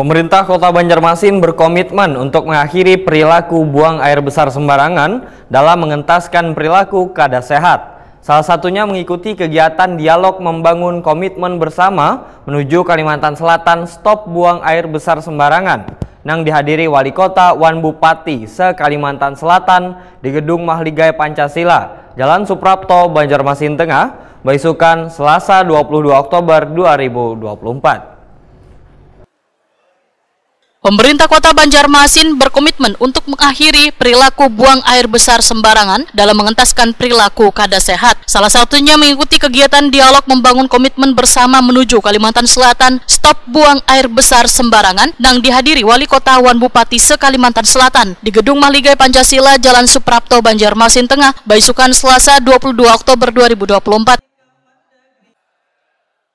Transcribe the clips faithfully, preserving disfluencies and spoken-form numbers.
Pemerintah Kota Banjarmasin berkomitmen untuk mengakhiri perilaku buang air besar sembarangan dalam mengentaskan perilaku kada sehat. Salah satunya mengikuti kegiatan dialog membangun komitmen bersama menuju Kalimantan Selatan Stop Buang Air Besar Sembarangan nang dihadiri Wali Kota wan Bupati se-Kalimantan Selatan di Gedung Mahligai Pancasila, Jalan Suprapto, Banjarmasin Tengah, baisukan Selasa dua puluh dua Oktober dua ribu dua puluh empat. Pemerintah Kota Banjarmasin berkomitmen untuk mengakhiri perilaku buang air besar sembarangan dalam mengentaskan perilaku kada sehat. Salah satunya mengikuti kegiatan dialog membangun komitmen bersama menuju Kalimantan Selatan, Stop Buang Air Besar Sembarangan, nang dihadiri Wali Kota wan Bupati se-Kalimantan Selatan di Gedung Mahligai Pancasila, Jalan Suprapto, Banjarmasin Tengah, baisukan Selasa dua puluh dua Oktober dua ribu dua puluh empat.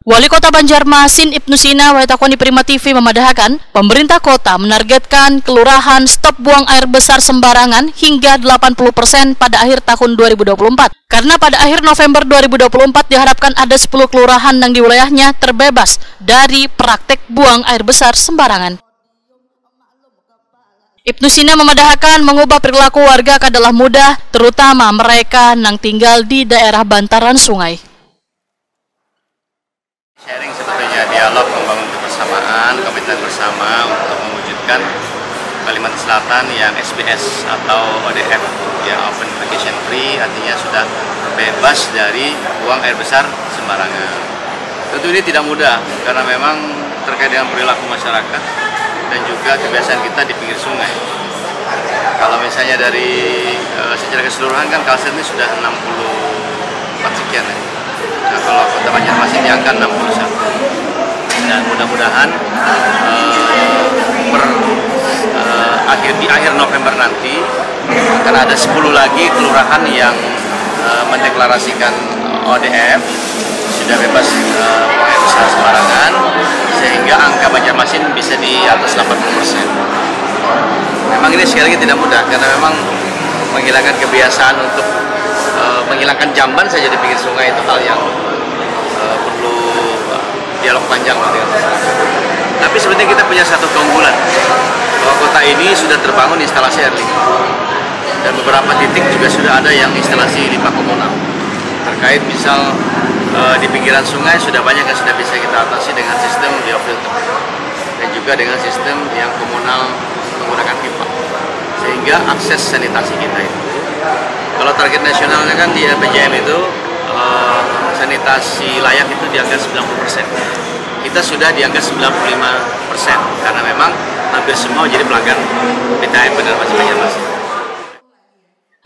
Wali Kota Banjarmasin Ibnu Sina wayah takuni Prima T V memadahakan, pemerintah kota menargetkan kelurahan stop buang air besar sembarangan hingga delapan puluh persen pada akhir tahun dua ribu dua puluh empat. Karena pada akhir November dua ribu dua puluh empat diharapkan ada sepuluh kelurahan yang di wilayahnya terbebas dari praktek buang air besar sembarangan. Ibnu Sina memadahakan mengubah perilaku warga kadalah mudah, terutama mereka nang tinggal di daerah bantaran sungai. Sharing sebetulnya, dialog membangun kebersamaan, komitmen bersama untuk mewujudkan Kalimantan Selatan yang S B S atau O D F, ya, open defecation free, artinya sudah bebas dari buang air besar sembarangan. Tentu ini tidak mudah karena memang terkait dengan perilaku masyarakat dan juga kebiasaan kita di pinggir sungai. Kalau misalnya dari eh, secara keseluruhan kan Kalsel ini sudah enam puluh empat sekian ya. Nah, kalau Kota Banjarmasin di angka enam puluh satu. Dan mudah-mudahan eh, per eh, akhir di akhir November nanti akan ada sepuluh lagi kelurahan yang eh, mendeklarasikan O D F sudah bebas eh, buang air besar sembarangan, sehingga angka Banjarmasin bisa di atas delapan puluh persen. Memang ini sekali lagi tidak mudah karena memang menghilangkan kebiasaan untuk eh, menghilangkan jamban saja di pinggir sungai itu hal yang eh, perlu eh, dialog panjang lah dengan masyarakat. Tapi sebenarnya kita punya satu keunggulan bahwa kota ini sudah terbangun instalasi air limbah dan beberapa titik juga sudah ada yang instalasi limbah komunal. Terkait misal eh, di pinggiran sungai sudah banyak yang sudah bisa kita atasi dengan sistem biofilter dan juga dengan sistem yang komunal menggunakan pipa, sehingga akses sanitasi kita itu, kalau target nasionalnya kan di R P J M itu eh, sanitasi layak itu di angka sembilan puluh persen. Kita sudah di angka sembilan puluh lima persen karena memang hampir semua menjadi pelanggan P T M Banjarmasin.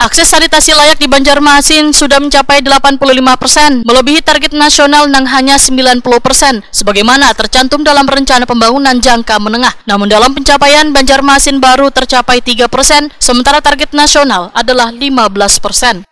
Akses sanitasi layak di Banjarmasin sudah mencapai delapan puluh lima persen, melebihi target nasional nang hanya sembilan puluh persen, sebagaimana tercantum dalam rencana pembangunan jangka menengah. Namun dalam pencapaian, Banjarmasin baru tercapai tiga persen, sementara target nasional adalah lima belas persen.